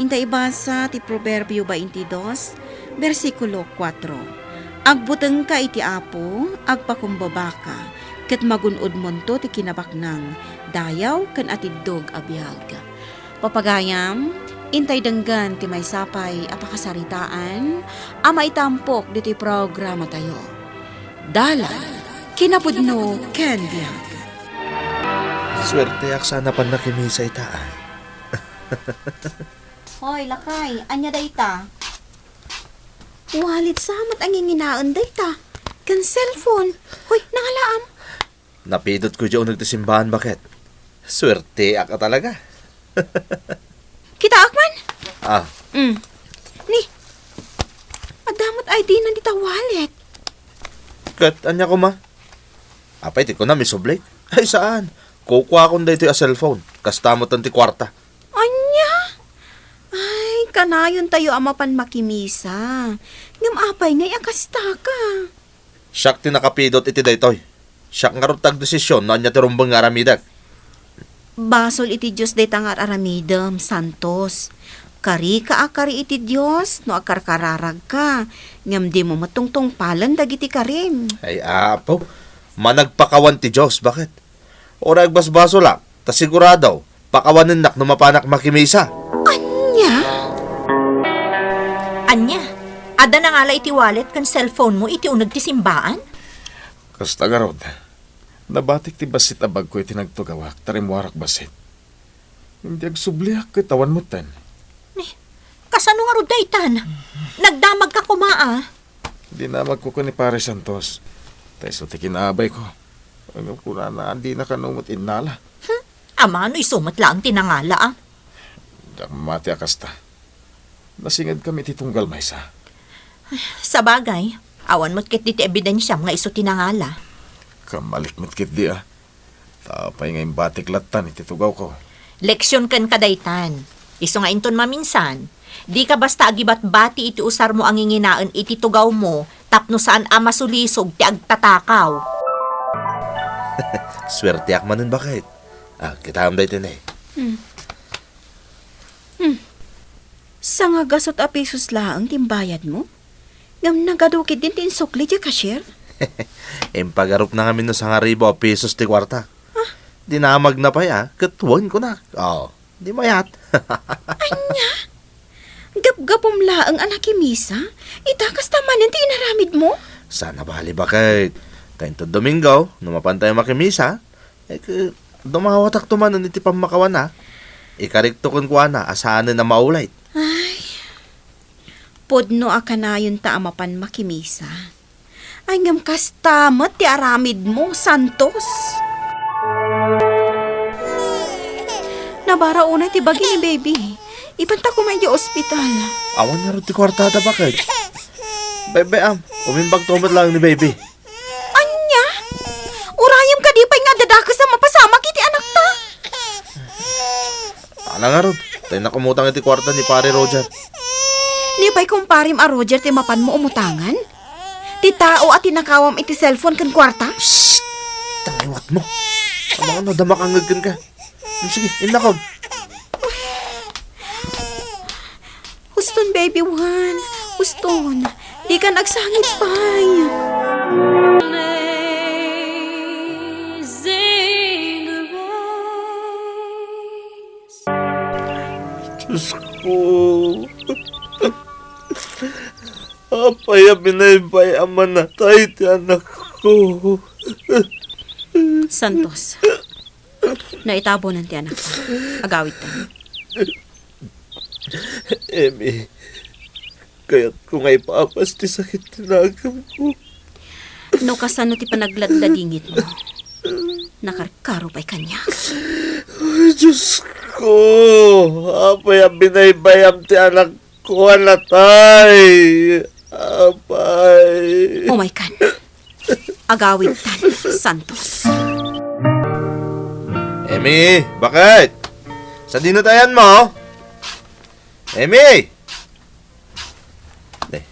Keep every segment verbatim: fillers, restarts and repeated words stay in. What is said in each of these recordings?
Inta ibasa ti Proverbio baintidos, bersikulo kuatro, "Agbutengka iti Apo, agpakumbabaka, ket magun-odmonto ti kinabaknang dayaw ken atiddog a biag." Papagayam, intay denggen ti maysa pay a pakasaritaan a maitampok ditoy programatayo. Dalan, kinapudno, ken biag. Suerteak sa napan nakimisa ita, ah. Hoy, lakay, ania dayta? Wallet sa met a nginginaen dayta. Ken cellphone. Hoy, nangalaam. Napidotko idiay uneg ti simbaan, baket. Suerteak a talaga. Kitaak man? Ah. Mm. Ni, adda met I D na dita wallet. Ket ania koma? Apay ti kunam, isublik? Ay, saan. Kukuakon daytoy a cellphone. Kasta met ti kuarta. Ania? Ay, kanayon tayo a mapan makimisa. Ngem apay ngay a kasta ka? Siak ti nakapidot iti daytoy. Siak ngarud ti agdesision no ania ti rumbeng nga aramidek. Basol iti Dios dayta nga ar-aramidem, Santos. Karika a kari iti Dios no agkarkararagka, ngem dimo met tungtungpalen dagiti karim. Ay, Apo, managpakawan ti Dios, baket? Uray agbasbasolak, ta sigurado, pakawanennak no mapanak makimisa. Ania? Ania? Adda nangala iti wallet ken cellphone mo iti uneg ti simbaan? Kasta ngarud, nabatik ti bassit a bagko iti nagtugawak, ta rimmuarak bassit. Ngem di agsubliak ket awan metten. Ni, kasano ngarud daytan? Nagdamagka koma, a. Dinamagko ken ni Pare Santos. Ta isu ti kinaabayko. Ngem kunana a dina kano met innala. Hmm, amano isu met laeng ti nangala, a. Diak mamati a kasta. Nasingedkami iti tunggal maysa. Sabagay, awan met ketdi ti ebidensiam nga isu ti nangala. Kammalik met ketdi, a. Ta apay nga imbatik lattan iti tugawko? Leksion kenka daytan. Isu nga inton maminsan, dika basta agibatbati iti usarmo a nginginaen iti tugawmo tapno saan a masulisog ti agtatakaw. Suerteak manen, baket. Ah, kitaem daytoy ne. Hmm. Hmm. Sangagasut a pesos laeng ti imbayadmo? Ngem nagadu ketdin ti insukli diay cashier? Impagarupna ngamin no sangaribu a pesos ti kuarta. Ah? Dinamagna pay, a, ket wen kunak. Oh, di mayat. Ania? Gapgapum laeng a nakimisa? Ita kasta manen ti inaramidmo? Saan a bali, baket. Ta inton Domingo, no mapan tayo makimisa, eh, ke-, dumawatakto manen iti pammakawana. Ikarikto kenkuana a saanen a maulay. Ay, pudno a kanayonta a mapan makimisa. Ay, ngem kasta met ti aramidmo, Santos. Nabara unay ti bagi ni baby. Ipanta koma idiay ospital. Awan ngarud ti kuartada, baket. Bay-bay-am, umimbagto met laeng ni baby. Ania? Urayem kadi pay nga adda dakes a mapasamak iti anakta? Ala ngarud, ta innak umutang iti kuarta ni Pare Roger. Ni pay kumparem a Roger ti mapanmo umutangan? Ti tao a tinakawam iti cellphone ken kuarta? Psst! Tangiwatmo. Amangan no adda makangngeg kenka. Sige, innakom. Huston, baby one. Huston. Dikan agsangit pay. Amazing Grace. Diyos ko. Apay a binaybay-am a natay ti anakko? Santos, naitabunan ti anakta. Agawidtan. Emi, kayatko nga ipapas ti sakit ti naganko. No kasano ti panagladladingitmo, nakarkaro pay kaniak. Ay, Diyos ko! Apay a binaybay-am ti anakko a natay? Apay. Umaykan. Agawidtan, Santos. Emi, baket? Sadino ti ayanmo? Emi! Eh,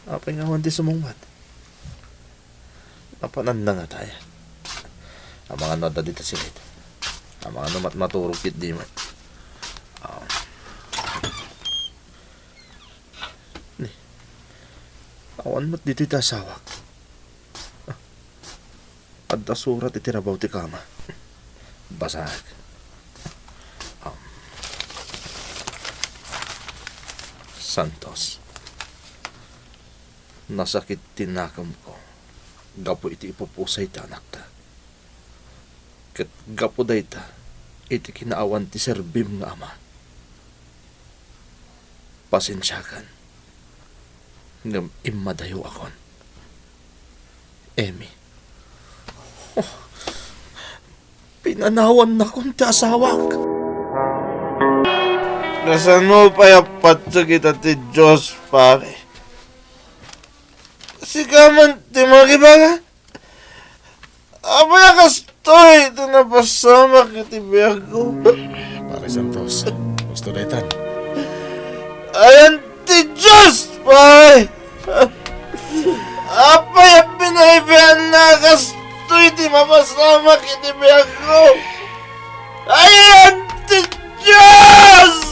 apay nga awan ti sumungbat? Napananna ngata ayan? Amangan no adda dita silid. Amangan no matmaturog ketdi met. Ah. Awan met ditoy ti asawak. Adda surat iti rabaw ti kama. Basaek. Um, Santos, nasakit ti nakemko gapu iti ipupusay ti anakta. Ket gapu dayta, iti kinaawan ti serbim nga ama. Pasensiakan, ngem immadayawakon. Emmy. Oh, pinanawannakon ti asawak. Kasano pay a pateg ita ti Dios, pare? Sika man ti mangibaga? Apay a kastoy ti napasamak iti biagko? Pare Santos, gusto daytan. Ayan ti Dios, pare! Apay a pinaibianna a kastoy ti mapasamak iti biagko? Ayan ti Dios!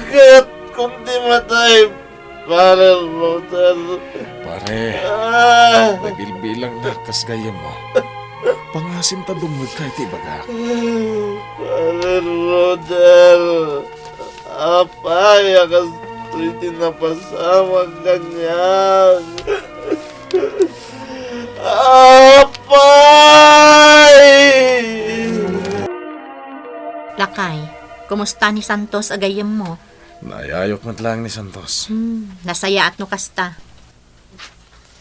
Kayatkon ti matay, Pare Roder. Pare, ah, nabilbilang na kas gayyemmo. Pangasim ta dumngegka iti ibagak. Pare Roder, apay a kastoy ti napasamak kaniak? Apay! Lakay, kumusta ni Santos a gayyemmo? Naayayok met laeng ni Santos. Hmm, nasayaat no kasta.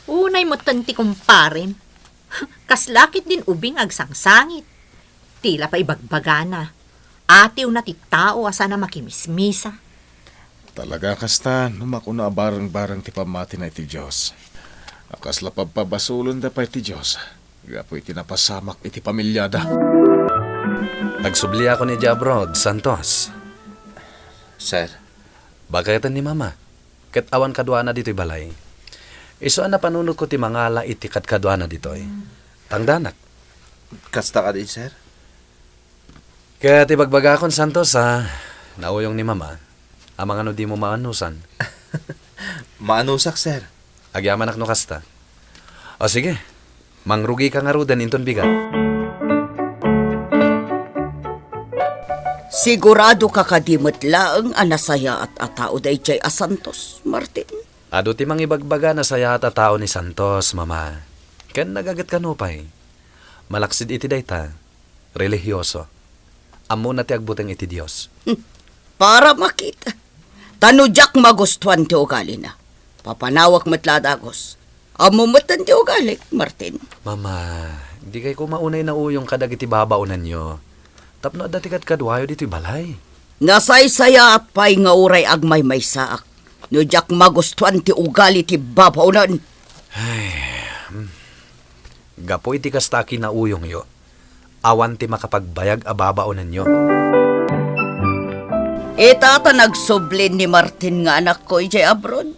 Unay metten ti kumparem. Kasla ketdin ubing agsangsangit. Tila pay ibagbagana. Atiwna ti tao a saan a makimismisa. Talaga kasta, no makuno a bareng-bareng ti pammatina iti Dios. A kasla pabpabasolenda pay ti Dios. Gapu iti napasamak iti pamiliada. Agsubliakon idiay abroad, Santos. Sir. Baketen ni Mama, ket awan kaduana ditoy balay. Isu a napanunotko ti mangala iti kadkaduana ditoy. Tangdanak. Kasta kadi, sir? Ket ibagbagakon, Santos, a nauyong ni Mama. Amangan no dimo maanusan. Maanusak, sir. Agyamanak no kasta. O sige, mangrugika ngaruden inton bigat. Siguradoka kadi met laeng a nasayaat a tao daydiay a Santos, Martin? Adu ti mangibagbaga a nasayaat a tao ni Santos, Mama. Ken nagaget kano pay. Malaksid iti dayta, relihioso. Ammona ti agbuteng iti Dios. Hmm. Para makita. Ta no diak magustuan ti ugalina, papanawak met la a dagus. Ammom metten ti ugalik, Martin. Mama, dikay koma unay nauyong kadagiti babaonanyo. Tapno adda ti kadkaduayo ditoy balay. Nasaysayaat pay nga uray agmaymaysaak no diak magustuan ti ugali ti babaonan. Ay, hmm. Gapu iti kasta a kinauyongyo, awan ti makapagbayag a babaonanyo. Ita ta nagsubli ni Martin nga anakko idiay abroad,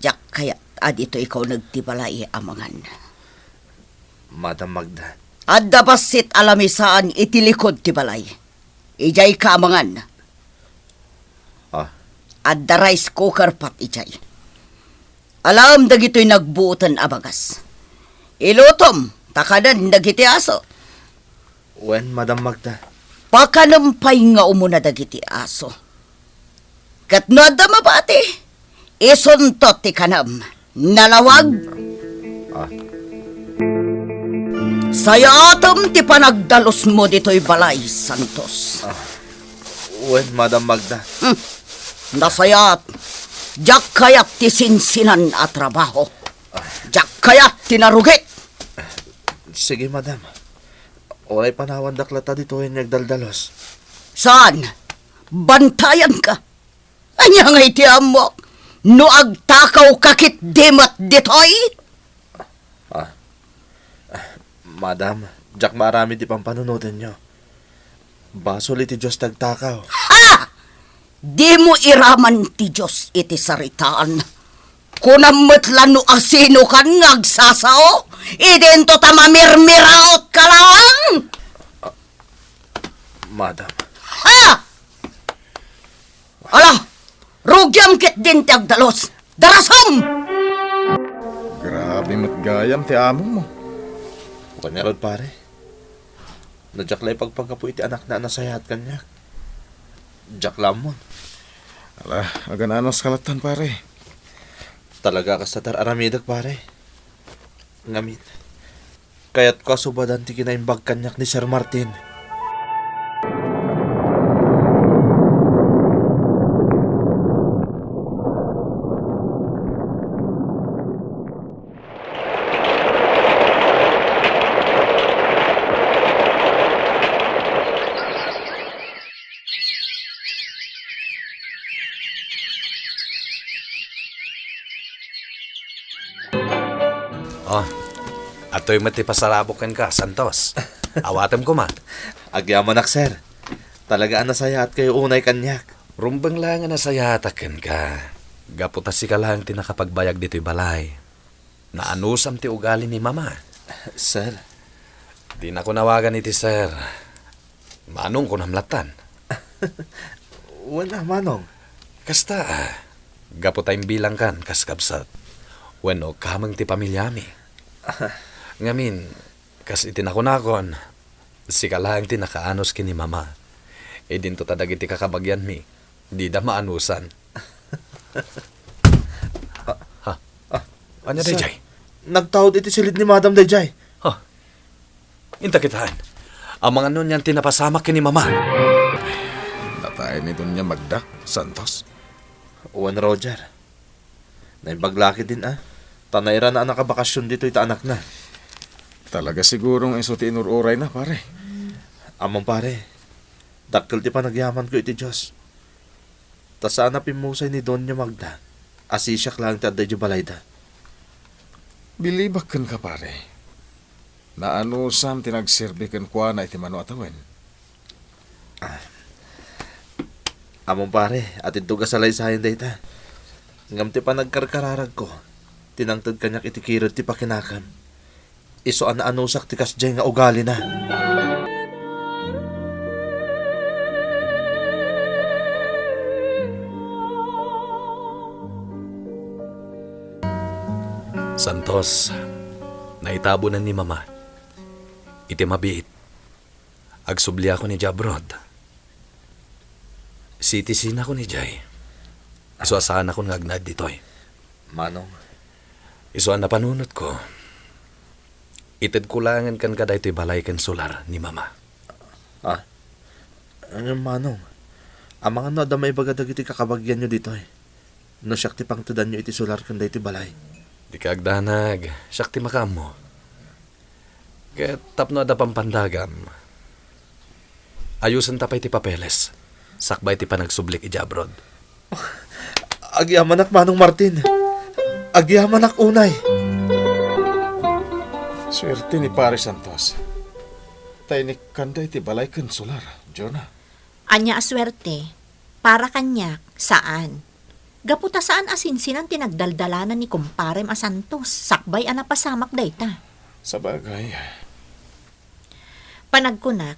diak kayat a ditoy kauneg ti balay a mangan. Madam Magda. Adda bassit a lamisaan iti likud ti balay. Idiay ka a mangan. Ah. Adda rice cooker pat idiay. Alaem dagitoy nagbuoten a bagas. Ilutom, ta kanen dagiti aso. Wen, Madam Magda. Pakanem pay nga umuna dagiti aso. Ket no adda mabati, isunto ti kanem. Nalawag. Ah. Sayaatem ti panagdalusmo ditoy balay, Santos. Ah. Wen, Madam Magda. Hmm. Nasayaat. Diak kayat ti sinsinan a trabaho. Ah. Diak kayat ti narugit. Sige, Madam. Uray panawandak latta ditoy nga agdaldalos. Saan? Bantayanka. Ania ngay ti ammok? No agtakawka ketdi met ditoy? Ah. Madam, diak maaramid ti pampanunotenyo. Basol iti Dios ti agtakaw. Ha! Dimo iraman ti Dios iti saritaan. Kunam met la no asinokan nga agsasao, idinto ta mamirmiraotka laeng. Ah, Madam. Ha! Ala, rugiam ket din ti agdalus. Darasam! Grabe met gayam ti amongmo. Wen ngarud, pare. No diak la ipagpagapu iti anakna a nasayaat kaniak, diak la ammon. Ala, agan-anuska lattan, pare. Talaga a kasta ti ar-aramidek, pare. Ngamin, kayatko a subadan ti kinaimbag kaniak ni Sir Martin. Oh, atoy met ti pasarabok kenka, Santos. Awatem koma. Agyamanak, sir. Talaga a nasayaatkayo unay kaniak. Rumbeng laeng a nasayaatak kenka. Gapu ta sika laeng ti nakapagbayag ditoy balay. Naanusam ti ugali ni Mama. Sir. Dinako nawagan iti sir. Manong kunam lattan. Wen a, Manong. Kasta, ah, gapu ta imbilangkan kas kabsat. Wenno kameng ti pamiliami. Ngamin, kas iti nakunakon, sika laeng ti nakaanus ken ni Mama. Idinto ta dagiti kakabagianmi, dida maanusan. Ha? Ania daydiay? Nagtaud iti silid ni Madam daydiay. Ha? Inta kitaen. Amangan no anian ti napasamak ken ni Mama. Natay ni Doña Magda, Santos. Wen, Roger. Naimbag la ketdin a. Ta nairana a nakabakasyon ditoy ta anakna. Talaga siguro nga isu ti inur-urayna, pare. Ammom, pare. Dakkel ti panagyamanko iti Dios. Ta saan a pimmusay ni Doña Magda a sisiak laeng ti adda idiay balayda. Bilibak kenka, pare. Naanusam ti nagserbi kenkuana iti mano a tawen. Ah. Ammom, pare, atiddog a salaysayan dayta. Ngem ti panagkarkararagko, ti nangted kaniak iti kirud ti pakinakem. Isu a naanusak ti kasdiay nga ugalina. Santos, naitabonan ni Mama. Iti mabiit, agsubliakon idiay abroad. Citizenakon idiay. Isu a saanakon nga agnaed ditoy. Manong. Isu a napanunotko, itedko laengen kenka daytoy balay ken solar ni Mama. Ah? Ngem, Manong, amangan no adda maibaga dagiti kakabagianyo ditoy no siak ti pangtedanyo iti solar ken daytoy balay? Dika agdanag, siak ti makaammo. Ket tapno adda pampandagam, ayusenta pay ti papeles sakbay ti panagsublik idiay abroad. Agyamanak, Manong Martin. Agyamanak unay. Suerte ni Pare Santos. Ta inikkanda iti balay ken solar, Jonah. Ania a suerte? Para kaniak, saan. Gapu ta saan a sinsinan ti nagdaldalanan ni kumparem a Santos, sakbay a napasamak dayta. Sabagay. Panagkunak,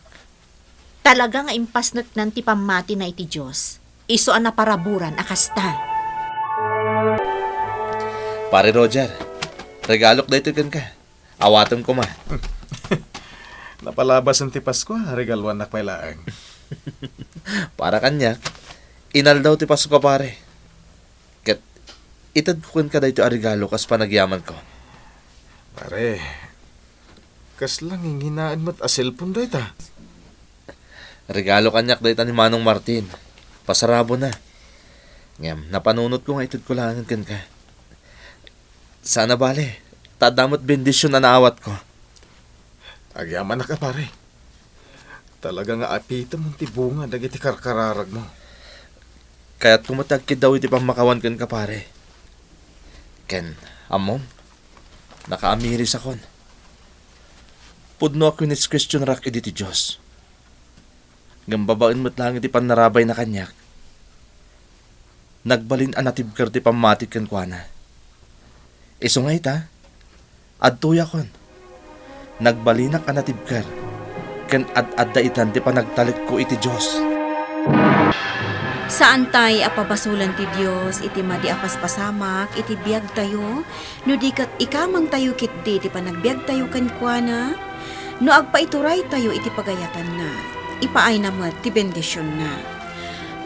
talaga nga impasneknan ti pammatina iti Dios, isu a naparaburan a kasta. Pare Roger, regalok daytoy kenka. Awatem koma. Napalabasen ti Pasko, regaluannak pay laeng. Para kaniak, inaldaw ti Pasko, pare. Ket itedko kenka daytoy a regalo kas panagyamanko. Pare, kasla nginginaen met a cellphone dayta. Regalo kaniak dayta ni Manong Martin. Pasarabona. Ngem, napanunotko nga itedko laengen kenka. Saan a bale, ta adda met bendision a naawatko. Agyamanak a, pare. Talaga nga apitemon ti bunga dagiti karkararagmo. Kayatko met ti agkiddaw iti pammakawan kenka, pare. Ken, ammom, nakaamirisakon. Pudno a kiniskuestionrak idi ti Dios. Ngem babaen met laeng iti pannarabayna kaniak, nagbalin a natibker ti pammatik kenkuana. Isu nga ita, adtoyakon. Nagbalinak a natibker, ken ad-adda itan ti panagtalekko iti Dios. Saantay a pabasolan ti Dios iti madi a paspasamak iti biagtayo, no di ket ikamangtayo ketdi ti panagbiagtayo kenkuana, no agpaituraytayo iti pagayatanna, ipaayna met ti bendisionna.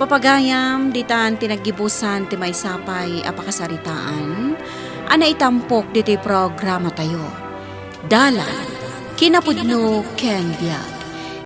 Papagayam, ditan ti naggibusan ti maysa pay a pakasaritaan a naitampok ditoy programatayo. Dalan, kinapudno ken biag.